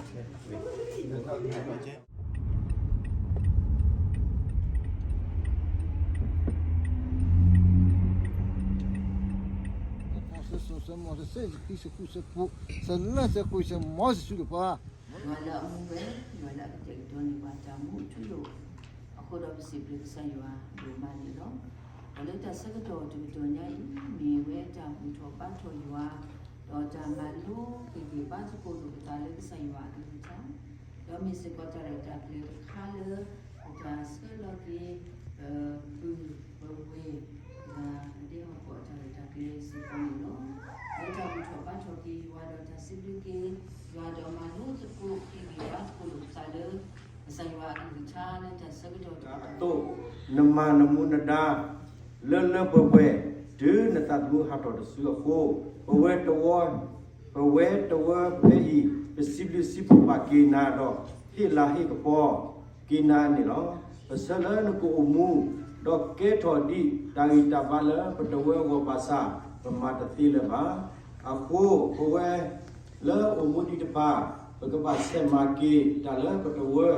သၢ သၢ သၢ သၢ သၢ သၢ သၢ မီ သၢ သၢ သၢ သၢ သၢ သၢ သၢ မီ စံးဆူတဖၣ် ယွၤလၢအမူဝဲ, ယွၤလၢအကတဲာ်ကတီၤန့ၢ်ပှၤတၢ်မူထူယိာ်, အဃိဒီးပစံးဘျုးကစၢ်ယွၤဒိၣ်မးန့ၣ်လီၤ. ဒီးလၢတၢ်ဆၢကတီၢ်တကတီၢ်ညါအံၤ, မ့ၢ်ဝဲတၢ်ဘူၣ်ထီၣ်ဘါထီၣ်ယွၤ, ဒီးတၢ်မၤလိက့ၤက့ၤဘါသကိးလိာ်ပသးလၢကစၢ်ယွၤအကလုၢ်ကထါ, ဒီးမ့ၢ်စ့ၢ်ကီးတၢ်ရဲၣ်တၢ်ကျဲၤတခါလၢ ပတၢ်ဆှၢလီၤက့ၤ ပပုၢ်ပဝဲၢ် လၢအဒဲဟီၣ်ကဝီၤအတၢ်ရဲၣ်တၢ်ကျဲၤစ့ၢ်ကီးန့ၣ်လီၤ. လၢတၢ်ဘူၣ်ထီၣ်ဘါထီၣ်က့ၤယွၤဒီးတၢ်စံးဘျုးက့ၤယွၤဒီးမၤလိသကိးက့ၤဘါသကိးလိာ်ပသးလၢ ကစၢ်ယွၤအကလုၢ်ကထါလၢတၢ်ဆၢကတီၢ်တကတီၢ် နမၤနမူနဒါ လၢလၢပှဲၤပှဲၤ တုၤနသးသမူဟးထီၣ်တစုအဃိ, ပဝဲတဝၢ ပဝဲတဝၢဖဲအံၤ ပစံးဘျုးစံးဖှိၣ်ဘၣ်က့ၤနၤဒီး ဟ့ၣ်လၤဟ့ၣ်ကပီၤက့ၤနၤန့ၣ်လီၤ. ပဆၢလၢနကအိၣ်မူ ဒီးကဲထီၣ်ဒံးတၢ်ဂံၢ်တၢ်ဘါလၢပတဝၢအဂီၢ်ဘၣ်ဆၣ် ပမၤတသ့လၢၤဘၣ်. အဃိ ပဝဲလၢအိၣ်မူဒံးတဖၣ် ပကဘၣ်ဆဲးမၤက့ၤတၢ်လၢပတဝၢ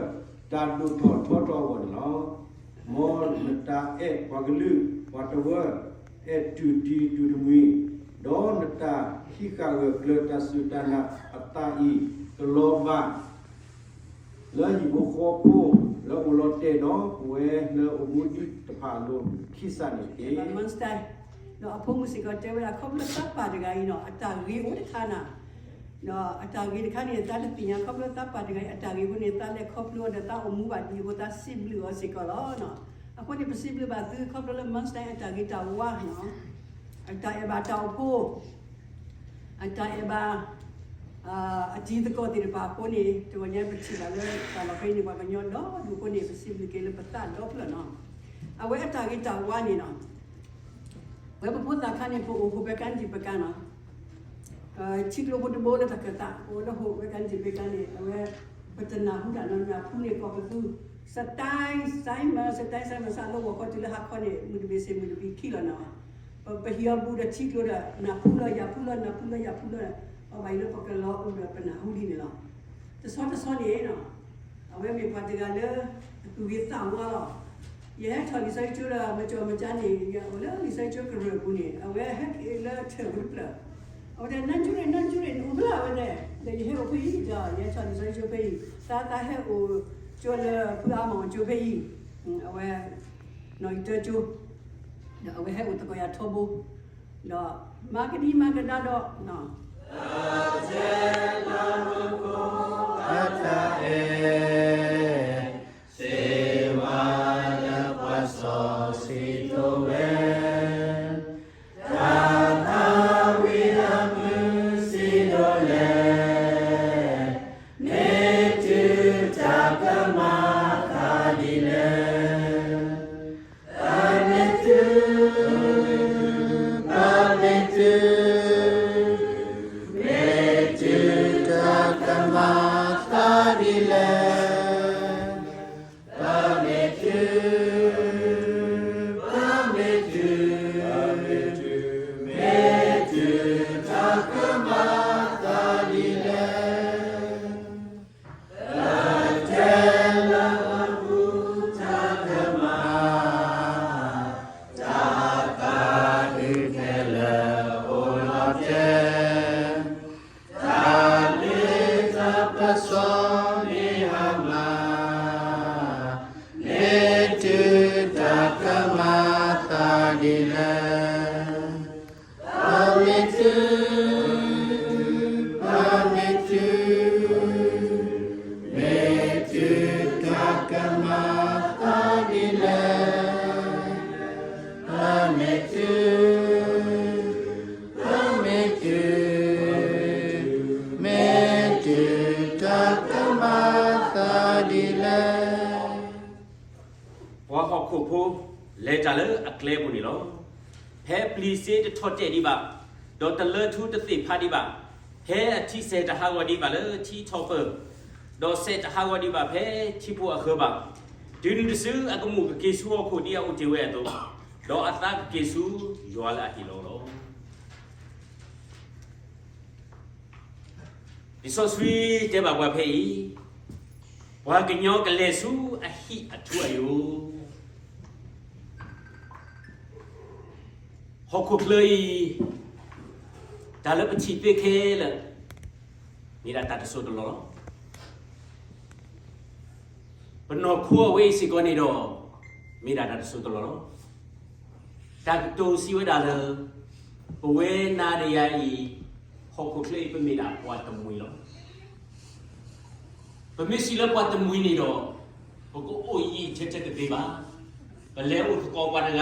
တၢ်ဒိၣ်ထီၣ်ထီထီၣ်အဂီၢ်န့ၣ်လီၤ. မ်နတၢ်အဲၣ်ပှၤကလုာ်ပှၤတဝၢ အဲၣ်တူၢ်တံၤတူၢ်တမှံၤ, ဒီးနတၢ်ဟံးဃာ်ဂၢၢ်ကျၢၤတၢ်စူၢ်တၢ်နာ်အသးအံၤ ကလီၤဘၣ် လၢဟံၣ်ဖိဃီဖိ လၢအိၣ်လီၤတဲာ်ဒီးပဝဲလၢအိၣ်မူဒံးတဖၣ်အလိၤခံစးန့ၣ်တက့ၢ်. ဒီးအဖိမုၣ်စ့ၢ်ကီး တဲဝဲဒၣ် ခီဖျိသးပၢ်တဂၤအံၤနီၤ အတၢ်ဂ့ၤအိၣ်တခါနၤ, ဒီးအတၢ်ဂ့ၤတခါန့ၣ် သးတသ့ၣ်ညါ ခီဖျိသးပၢ်တဂၤအံၤ အတၢ်ဂ့ၤအဃိန့ၣ် သးလဲၤခီဖျိအီၤဒီး သးအိၣ်မူဘၣ်ဒံးအဃိ သးစံးဘျုးအီၤစ့ၢ်ကီးလီၤ. အဃိန့ၣ် ပစံးဘျုးဘၣ်သု ခီဖျိလၢ Mustang အတၢ်ဂ့ၤတၢ်ဝါနီၤ, အတၢ်အဲၣ်ဘၣ်တၢ်အိၣ်ဖှိၣ် အတၢ်အဲၣ်ဘၣ် အတံၤသကိးသ့ၣ်တဖၣ်အဃိန့ၣ် တဂီၤညါပထံၣ်ဘၣ်လၢတၢ်လီၢ်ဖဲအံၤန့ၣ် ပှၤကညီဒီဒူၣ်အဃိန့ၣ် ပစံးဘျုးက့ၤလၢပသးဒီဖျၢၣ်နီၤ. အဝဲအတၢ်ဂ့ၤတၢ်ဝါန့ၣ်နီၤ, ဝဲပဖိသၣ်ခါန့ၣ် ပအိၣ်ဟိၣ်ဖဲကါနံၣ်တံၢ်ပကါနီၤ, ထံကျိဖိတဘိလၢတၢ်ခၢၣ်သး ပအိၣ်လၢဟိၣ်ဖဲကါနံၣ်တံၢ်ပကါန့ၣ် အဝဲ ပတနၢ်ဟူတၢ်နီတမံၤ ဖုန့ၣ်ကိးပသူ စတၢၣ် Simon စတၢၣ် Simon စးလၢဂီၤခီတုၤလၢဟါခီန့ၣ် မုၢ်တဘ့ၣ်စ့ၢ်မုၢ်တဘ့ၣ်ခံလီၤနၤ, ပဟံးအီၤဘူးဒီးထံကျိဒီး နၢ်ဖူလၢယၢ်ဖူလၢ နၢ်ဖူလၢယၢ်ဖူလၢ, ပဘၣ်အံၤလၢပကလီၤအိၣ်ဒီးပနၢ်ဟူဒ်န့ၣ်လီၤ. တဆီတဆီန့ၣ်နီၤ, အဝဲမ့ၢ်ပှၤတဂၤလၢ အသူၣ်ဂ့ၤသးဝါလီၤ. ယဟဲထီၣ်လံာ်စီဆှံကၠိဒီး မကၠီမကၠါန့ၣ် ယအိၣ်လၢလံာ်စီဆှံကၠိကရၢၢ်ပူၤန့ၣ် အဝဲဟဲက့ၤလၢထၢၣ်ပူၤတဖျၢၣ်, အဝဲတဲ နၢ်ကၠိန့ၣ် နၢ်ကၠိန့ၣ် နအိၣ်ဖဲလဲၣ် အဝဲတဲ, ဒီးယဟဲအိၣ်ဖဲအံၤဒီး ယဟဲထီၣ်လံာ်စီဆှံကၠိဖဲအံၤ, သးသးဟဲအိၣ်ကၠိလၢဖုအါမးကၠိဖဲအံၤ, အဝဲ နီၢ်အံၤတၢကၠိ, ဒီးအဝဲဟဲအိၣ်သကိးယၤထီဘိ, ဒီးမၤကဒံမၤကဒါဒီး အတၢ်အဲၣ် စ့ဝါလၢပှၤစီဆှံဒိၣ်ဝဲ, တၢ်သးဝံၣ်အမုၢ်စံးဒိၣ်လဲၣ်, မ့ၢ်တုၤတၢ်ကမၤသးဒ်လဲၣ်. ပမ့ၢ်တုၤ, ပမ့ၢ်တုၤ, မ့ၢ်တုၤတၢ်ကမၤသးဒ်လဲၣ်. ပမ့ၢ်တုၤ, ပမ့ၢ်တုၤ, မ့ၢ်တုၤတၢ်ကမၤသးဒ်လဲၣ်. ပတဲလၢပပူၤတၢ်ကမၤ, တၢ်သးဒုးခဲလၢာ်အိၣ်လီၤတဲာ်, တၢ်လ့တၢ်ပစီၣ်မ့ၢ်ဟါမၢ်, မ့ၢ်တုၤတၢ်ကမၤသးဒ်လဲၣ်. ပမ့ၢ်တုၤ, ပမ့ၢ်တုၤ, မ့ၢ်တုၤတၢ်ကမၤသးဒ်လဲၣ်. ပမ့ၢ်တုၤ, ပမ့ၢ်တုၤ, မ့ၢ်တုၤတၢ်ကမၤသးဒ်လဲၣ်. ပှၤဟီၣ်ခိၣ်ဖိ လဲၤတၢ်လၢအကျဲပူၤန့ၣ်လီၤ. ဖဲပျံၤစ့တထီၣ်တဲာ်ဒံးဘၣ်, ဒီးတလၢထူတသ့ၣ်ဖးဒံးဘၣ်, ဖဲအထံစဲးတဟးဂီၤဒံးဘၣ်လၢထံထီၣ်ပၢၢ်, ဒီးစဲးတဟးဂီၤဒံးဘၣ်ဖဲထံဖိအဃၢၤဘၣ်, တုၤနုၤတစုအကမူၣ်ကက့ၤဆူဟီၣ်ခိၣ်ဒ်အအိၣ်တ့ၢ်ဝဲအသိး, ဒီးအသးကက့ၤဆူယွၤလၢအဟ့ၣ်လီၤလီၤ. လံာ်စီဆှံတဲဘၣ်ပှၤဖဲအံၤ, ပှၤကညီကလဲၤဆူအဟံၣ်အထူအယိာ်. ဟီၣ်ခိၣ်ချၢအံၤ, တၢ်လၢပထံၣ်သ့ခဲလၢာ်, မ့ၢ်ဒၣ်တၢ်တစိၢ်တလီၢ်လီၤ. ပနီၢ်ခိအဝဲအံၤစ့ၢ်ကီးန့ၣ်ဒီး, မ့ၢ်ဒၣ်တၢ်တစိၢ်တလီၢ်လီၤ. တၢ်ကတိၤစံးဝဲဒၣ်လၢ, ပဝဲနၤဒီးယၤအံၤ, ဟီၣ်ခိၣ်ချၢအံၤ ပမ့ၢ်ဒၣ်ပှၤတမှံၤလီၤ. ပမ့ၢ်စံးလၢပှၤတမှံၤန့ၣ်ဒီး, ပကအိၣ်ယံာ်ထဲထဲတသ့ဘၣ်. ပလဲၤအိၣ်သကိးပှၤတဂၤလၢ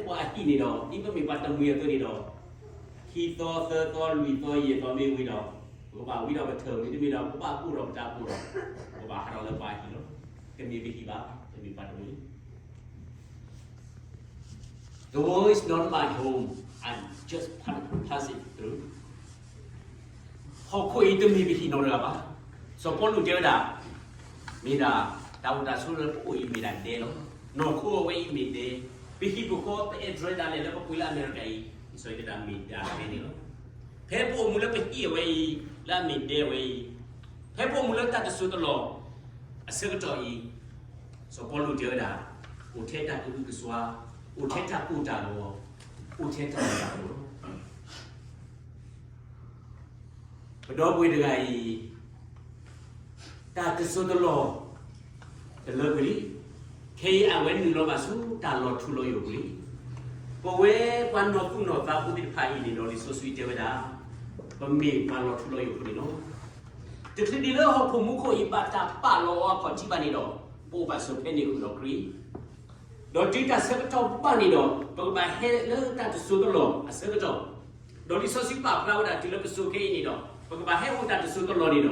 ပှၤအဟံၣ်န့ၣ်ဒီး, ဒ်ပမ့ၢ်ပှၤတမှံၤအသိးန့ၣ်ဒီး, ခံသီသၢသီလွံၢ်သီယဲၢ်သီမ့ၢ်ဝံၤဒီး, ပကဘၣ်ဝံဒီးပထၢၣ်, မ့တမ့ၢ်ဒီးပဘၣ်ကိၢ်ဒီးပတၢ်ကိၢ်ဒီး, ပကဘၣ်ဟးထီၣ်လၢပှၤအဟံၣ်လီၤ. တမ့ၢ်ပဟံၣ်ဘၣ်, တမ့ၢ်ပှၤတမှံၤ The world is not my home, I just pass it through. ဟီၣ်ခိၣ်အံၤတမ့ၢ်ပဟံၣ်နီတဂၤဘၣ်. စီၤပီလူးတဲဝဲဒၣ်, မ့ၢ်ဒၣ်, တၢ်အိၣ်တၢ်ဆိးလၢပအိၣ်အံၤမ့ၢ်ဒၣ်ဒဲလီၤ. နီၢ်ခိအဝဲအံၤမ့ၢ်ဒဲ, ပဟံၣ်ပဃီပ address ဒၣ်လဲာ်လၢပပှ့ၤလၢအမဲရကၤအံၤ, စီၤအံၤတဲဒၣ်မ့ၢ်ဒၣ်ဒဲန့ၣ်လီၤ. ဖဲပအိၣ်မူလၢပဟံၣ်အဝဲအံၤ, လၢအမ့ၢ်ဒဲအဝဲအံၤ, ဖဲပအိၣ်မူလၢတၢ်တစိၢ်တလီၢ်, အဆၢကတီၢ်အံၤ, စီၤပီလူးတဲဝဲဒၣ်, အိၣ်ထဲတၢ်ကအုကစွါ, အိၣ်ထဲတၢ်ကိၢ်တၢ်ဂီၤ, အိၣ်ထဲတၢ်လီၢ်တၢ်ပှီၤလီၤ. ပဒီပုၢ်ဝဲၢ်တဂၤအံၤ, တၢ်တစိၢ်တလီၢ်, တလၢပှဲၤလံ. ခဲအံၤအဝဲနုာ်လီၤဘၣ်ဆူတၢ်လီၤထူလီၤယိာ်ပူၤလံ. ပဝဲပှၤနီၢ်သူၣ်နီၢ်သးဖိသ့ၣ်တဖၣ်အံၤန့ၣ်ဒီး လံာ်စီဆှံတဲဝဲဒၣ်, ပမ့ၢ်ပှၤလီၤထူလီၤယိာ်ဖိန့ၣ်လီၤ. တချုးဒံးလၢဟီၣ်ခိၣ်မူခိၣ်အံၤဘၣ်တၢ်ပာ်လီၤအီၤအခီၣ်ထံးဘၣ်န့ၣ်ဒီး, ပအိၣ်ဘၣ်ဆိးဖဲန့ၣ်ဃုာ်ဒီးခရံာ် ဒီးတုၤတၢ်ဆၢကတီၢ်ဘၣ်န့ၣ်ဒီး, ပကဘၣ်ဟဲလၢတၢ်တစိၢ်တလီၢ်အဆၢကတီၢ်, ဒီးလံာ်စီဆှံပာ်ဖျါဝဲဒၣ်တုၤလၢပဆိးခဲအံၤန့ၣ်ဒီး, ပကဘၣ်ဟဲအိၣ်တၢ်တစိၢ်တလီၢ်န့ၣ်ဒီး,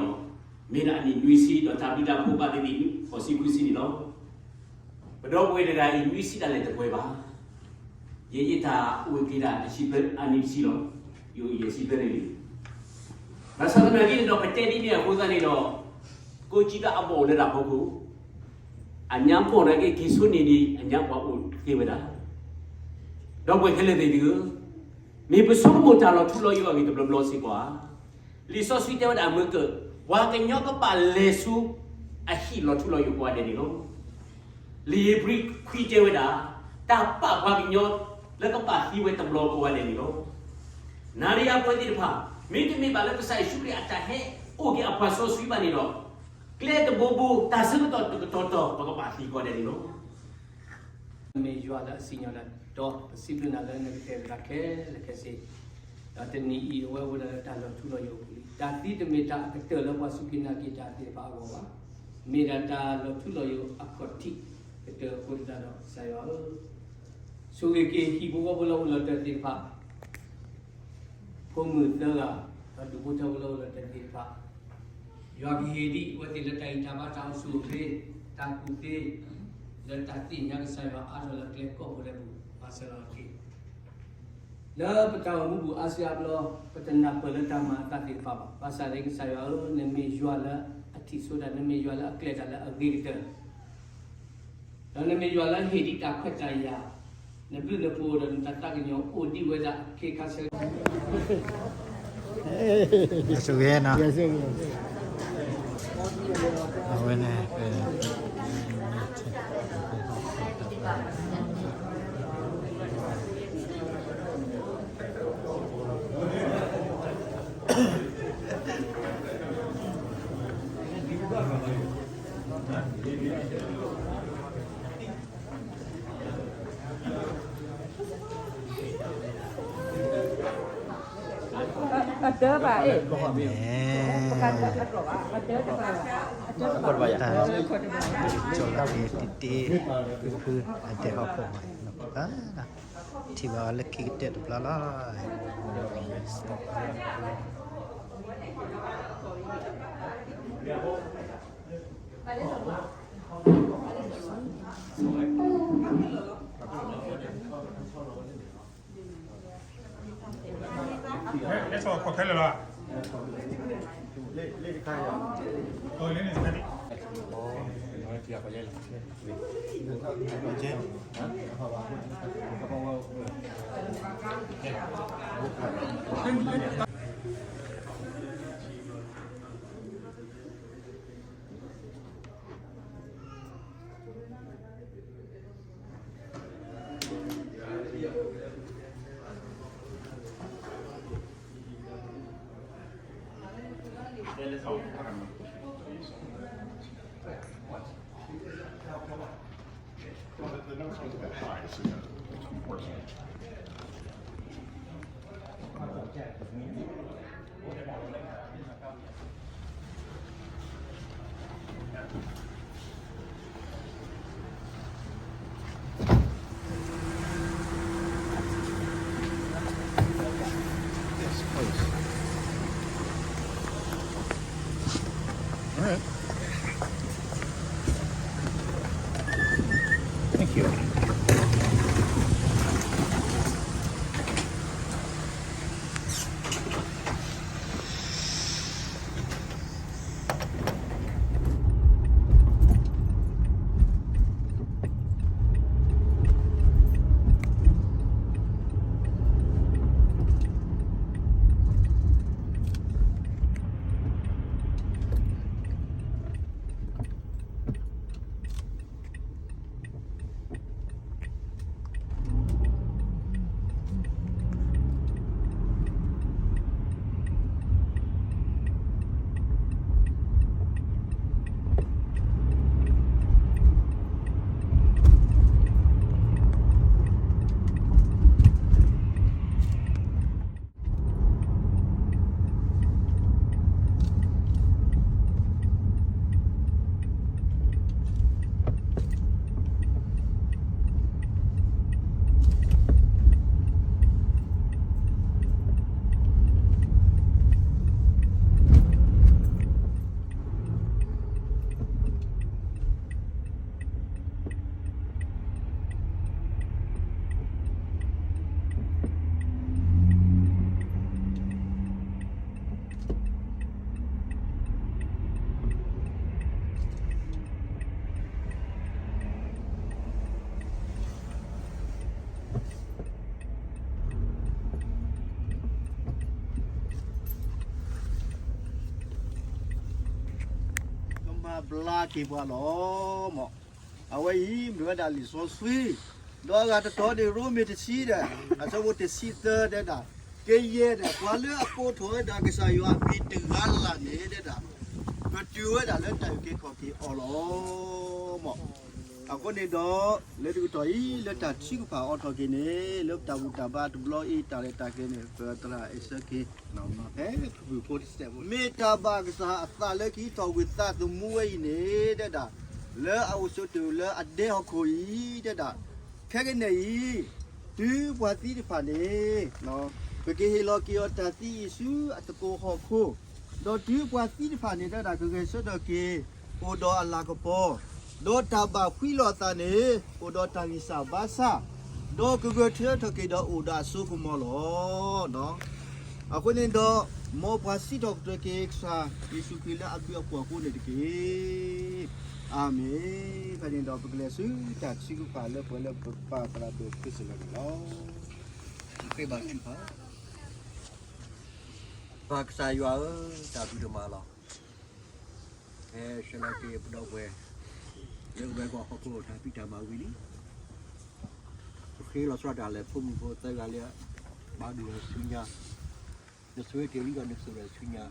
မ့ၢ်ဒၣ်အနံၣ်နွံဆံဒီးတၢ်ဘျုးတၢ်ဖှိၣ်ဘၣ်သ့ၣ်သ့ၣ်ဃိးဆံခွံဆံန့ၣ်လီၤ. ပဒီပုၢ်ဝဲၢ်တဂၤအံၤနွံဆံဒၣ်လဲာ်တပှဲၤဘၣ်. ယဲယတၢ်အိၣ်က့ၤဒၣ်တဆံသၢအနံၣ်တဆံလီၤ. ယအိၣ်ယဲၢ်ဆံသၢနံၣ်လံ. ဘၣ်ဆၣ်သနာ်က့န့ၣ်ဒီး ပတဲဒ်န့ၣ်အဃိသတးန့ၣ်ဒီး, ကိးကံသးအဘီၣ်အိၣ်လၢတၢ်ဖီခိၣ်, အညါဘီၣ်နာ်က့က့ၤဆိန့ၢ်ဒံးအညါပှၤအိၣ်သ့ဝဲဒၣ်. ဒီပုၢ်ဝဲၢ်ခဲလၢာ်သ့ၣ်ဧၢ, မ့ၢ်ပဆိကမိၣ်တၢ်လီၤထူလီၤယိာ်အဂ့ၢ်တဘျီဘျီစ့ၢ်ကီးဧါ. လံာ်စီဆှံတဲဝဲဒၣ်အမုၢ်ကၢၢ်, ပှၤကညီကဘၣ်လဲၤဆူအဟံၣ်လီၤထူလီၤယိာ်ကိးဂၤဒဲးန့ၣ်လီၤ. လံာ်ဧ့ၤဘြံၤခွံတဲဝဲဒၣ်, တၢ်ပာ်ပှၤကညီလၢကဘၣ်သံဝဲတဘျီကိးဂၤဒဲးန့ၣ်လီၤ. နၤဒီးယၤပဝဲသ့ၣ်တဖၣ်, မ့တမ့ၢ်ဘၣ်လၢကစၢ်ယ့ၣ်ၡူးခရံာ်အတၢ်ဟဲအိၣ်က့ၤအပှၤစီဆှံဘၣ်န့ၣ်ဒီး, ကျဲတဘိဘိ တၢ်ဆၢကတီၢ်တကတီၢ်တီၢ် ပကဘၣ်သံကိးဂၤဒဲးန့ၣ်လီၤ. မ့ၢ်ယွၤလၢအစံၣ်ညီၣ်တၢ်ဒီး ပစံးဘျုးနၤလၢနကတဲာ်ကတီၤခဲလၢာ်ခဲဆ့, ဒီးတနံၤအံၤအဝဲအိၣ်ဒီးတၢ်လီၤထူလီၤယိာ်အပူၤလံ. တၢ်သံတမ့ၢ်တၢ်အကတၢၢ်လၢပှၤစူၢ်က့ၤနာ်က့ၤတၢ်သ့ၣ်တဖၣ်အဂီၢ်ဘၣ်. မ့ၢ်ဒၣ်တၢ်လီၤထူလီၤယိာ်အခီၣ်ထံးကတၢၢ်အဃိသတးဒီး ကစၢ်ယွၤဧၢ, ဆိၣ်ဂ့ၤက့ၤဟံၣ်ဖိဃီဖိလၢအိၣ်လီၤတၢ်သ့ၣ်တဖၣ်, ဖိမုၣ်သၢဂၤ, ဒီးဒူၣ်ဖိထၢဖိလၢအိၣ်လီၤတၢ်သ့ၣ်တဖၣ်, ယွၤကဟ့ၣ်ဒံးအဝဲသ့ၣ်လၢတၢ်ဂံၢ်တၢ်ဘါတၢ်အိၣ်ဆူၣ်အိၣ်ချ့, တၢ်ကူၣ်သ့, လၢတၢ်သ့ၣ်ညါကစၢ်ယွၤအါထီၣ်လၢကျဲကိးပူၤဒဲးပူၤ ဘၣ်ဆၢလီၤတက့ၢ်. လၢပတၢ်အိၣ်မူပူၤအါစုအါဘျီ, ပတနၢ်ပၢၢ်လၢတၢ်မၤအသးသ့ၣ်တဖၣ်ဘၣ်. ဘၣ်ဆၣ်န့ၣ်ကစၢ်ယွၤဧၢ, နမ့ၢ်ယွၤလၢအထံၣ်ဆိတၢ်, နမ့ၢ်ယွၤလၢအကျဲၤတၢ်လၢအဂ့ၤကတၢၢ် ဒီးနမ့ၢ်ယွၤလၢဟ့ၣ်ဒံးတၢ်ခွဲးတၢ်ယာ်, နဘျုးနဖှိၣ်ဒီးနတၢ်သးကညီၤအိၣ်ဒံးဝဲဒၣ်အခ့အခါဆၢ အဝဲန့ၣ် အတၢ်ဘၣ်အ့ၣ်, အတၢ်ဘၣ်, တၢ်ဘၣ်, တၢ်ဘၣ်, ဖုဖုအတဲဟီၣ်ခိၣ်မး, ထံၣ်ဘၣ်အီၤလၢခံကတၢၢ်တဘျီလီၤ. အဲၣ်ဆိးခိးခဲလၢာ်လီၤ. All right. Thank you. ကမၤဘျါက့ၤပှၤလီၤမး. အဝဲအံၤမ့ၢ်ဝဲဒၣ်လံာ်စီဆှံ, ဒီးအဂၤတတီၤန့ၣ် ရိမ့ၤတဆံဒီး အဆၢဖိတဆံသၢတဲဒၣ်, ကယဲၢ်ဒီး ပှၤလၢအကိးထီၣ်ဝဲဒၣ်ကစၢ်ယွၤအမံၤတဂၤလၢ်လၢ်န့ၣ်တဲဒၣ်, ကတုၤဝဲဒၣ်လၢတၢ်အုၣ်က့ၤခီၣ်က့ၤအီၤလီၤမး. အဃိန့ၣ်ဒီး လၢတကတီၢ်အံၤ လၢတၢ်ထုကဖၣ်အိးထီၣ်က့ၤန့ၣ် လၢပတၢ်ဘူၣ်တၢ်ဘါတဘျီအံၤ တၢ်ရဲၣ်တၢ်ကျဲၤန့ၣ် ပသရၣ်အဲၣ်ဆၢက့ၤ ဖဲဖုၣ်ဖုၣ်ဖိတစဲးဖိ မ့ၢ်တၢ်ဘၣ်ကစၢ်အသးလၢကဟံးထီၣ်ဝံသးသမူဝဲအံၤန့ၣ် တဲဒၣ်, လၢအအိၣ်ဆိးတ့ၢ်လၢအဒဲဟီၣ်ခိၣ်အံၤ တဲဒၣ်, ခဲကနံၣ်အံၤ တုၤပှၤသံတဖၣ်န့ၣ် ပကဟ့ၣ်လီၤက့ၤအီၤတၢ်သံအံၤဆူအသကိးဟီၣ်ခိၣ်, ဒီးတုၤပှၤသံတဖၣ်န့ၣ် တဲဒၣ် ကဂဲၤဆၢထၢၣ်က့ၤ အိၣ်ဒီးအလၤကပီၤ, ဒီးတၢ်ဘၣ်ဃံလီၤအသးန့ၣ် အိၣ်ဒီးတၢ်ဂံၢ်စၢ်ဘါစၢ်, ဒီးကဂဲၤဆၢထၢၣ်က့ၤဒီးအိၣ်ဒီးအစိကမီၤလီၤ. အဃိန့ၣ်ဒီး မ်ပှၤစံးထီၣ်ပတြၢၤက့ၤကစၢ်ယ့ၣ်ၡူးခရံာ်လၢအဘျုးအဖှိၣ်အဃိန့ၣ်တက့ၢ်. အၤမ့ၣ်. ဖဲန့ၣ်ဒီးပကလဲၤဆူတၢ်ထုကဖၣ်လၢပှဲၤလၢပပၢ်သရၣ်ဒိၣ်ခရံာ်စလၢၣ်န့ၣ်လီၤ. ဃ့ဘါထုကဖၣ်, ပၢ်ကစၢ်ယွၤဧၢ, တၢ်ဘျုးဒိၣ်မးလီၤ. ဟဲဆှၢလီၤက့ၤပဒီပုၢ်ဝဲၢ် လၢအဝဲကီၢ်ဟီၣ်ခိၣ်တၢ်ဖံးတၢ်မၤဝံၤလံ. ပဃ့လီၤစှၤတၢ်လၢဖိမုၣ်ဖိသၢဂၤလၢ ဘၣ်ဒိၣ်လီၤဆူညါ, နဆိၣ်ဂ့ၤက့ၤဝံၤဒီးနကဆိၣ်ဂ့ၤဆူညါ,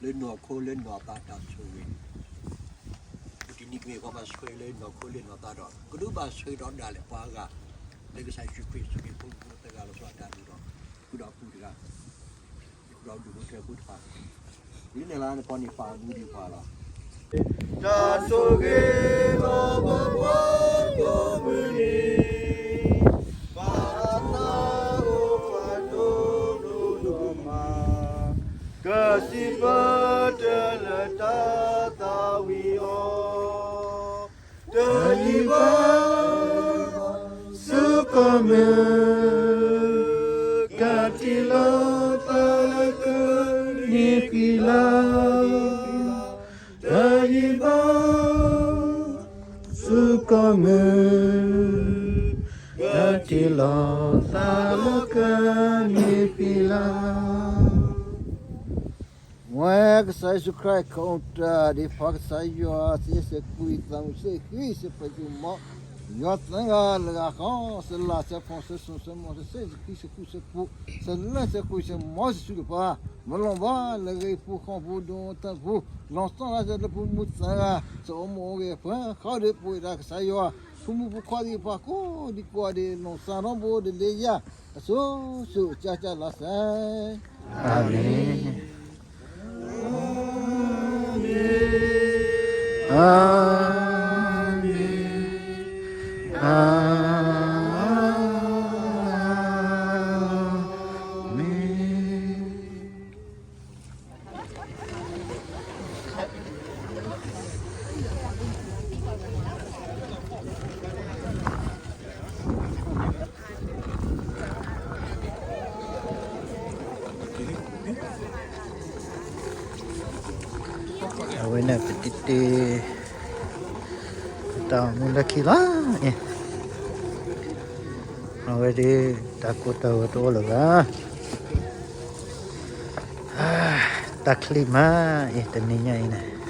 လၢနီၢ်ခိလၢနီၢ်သးတၢ်ဆိၣ်ဂ့ၤ, ပတနံၤကမ့ၢ်ပှၤဘၣ်ဆိၣ်ဂ့ၤလၢနီၢ်ခိလၢနီၢ်သးဒီး ကဒိးဘၣ်ဆိၣ်ဂ့ၤဒီးဒၣ်လဲာ်ပှၤအဂၤ, လၢကစၢ်ယ့ၣ်ၡူးခရံာ်ဆိၣ်ဂ့ၤဖိမုၣ်ဖိသၢဂၤလီၤဆီဒၣ်တၢ်ဒုးဒီး ဃုာ်ဒီးအပူၤတဂၤ ဒီးဒူၣ်ဖိထၢဖိတဖၣ်, ဒ်န့ၣ်လၢနပီန့ၣ်ပာ်မူဒံးပှၤလီၤ. တၢ်ဆိၣ်ဂ့ၤဒီးပပှၤကိးမုၢ်နံၤ, ဘၣ်သးအိၣ်ဖးဒိၣ်ဒိၣ်ဒိၣ်မး, ကစံးပၢတၢ်လၢတၢ်သးဝံၣ်အီၤ တယံာ်ဘၣ် ဆူကီၢ်မုၢ် ကထံၣ်လိာ်သးလၢကန့ၢ်ဃံလၤ, တယံာ်ဘၣ် ဆူကီၢ်မုၢ် ကထံၣ်လိာ်သးလၢကန့ၢ်ဃံလၤ. ဝဲကစၢ်ယ့ၣ်ၡူးခရံာ်ခိၣ်တၢ်ဒ်ဖးကစၢ်ယွၤ စံးဆဲးကွံာ်သးမုၢ်စ့ၢ်ကီး စံးပှဲၤသုမီၤ ယွၤသၢဂၤလၢဂၤဃီ စလၢ်စဲးဖီၣ်စဲးစိၤစဲးမီၤ စဲးဆှံစဲးဃံစဲးဃူစဲးဖိး စလၢစဲးဃံစဲးမီၤစဲးဆူတဖၣ် မၤလီၤဘၣ်လၢဂ့ၤဖိဃီဖိဒိၣ်တၢ်ဖိ လီၤဆီဒၣ်တၢ်လၢဖိမုၣ်သၢဂၤ စအိၣ်မူအိၣ်ဂဲၤဖၢဃီဒီးပဝဲဒၣ်ကစၢ်ယွၤ ဖိမုၣ်ဖိခွါသ့ၣ်တဖၣ်ကိးဒံကိးဂၤဒဲး နီၢ်သးနီတဘိ ဒ်လဲၣ်ယၤ အစိၤစိၤကၢ်ကၢ်လီၤစဲး. အၤမ့ၣ်. အဝဲန့ၣ်ပတံၤတ့ၢ် ပတၢ်အိၣ်မူလၢခံလီၤ. အဝဲဒၣ် တၢ်ကိၢ်တၢ်ဂီၤတအိၣ်လၢၤဘၣ်. တၢ်ချံမးအံၤ တနံၤညါအံၤန့ၣ်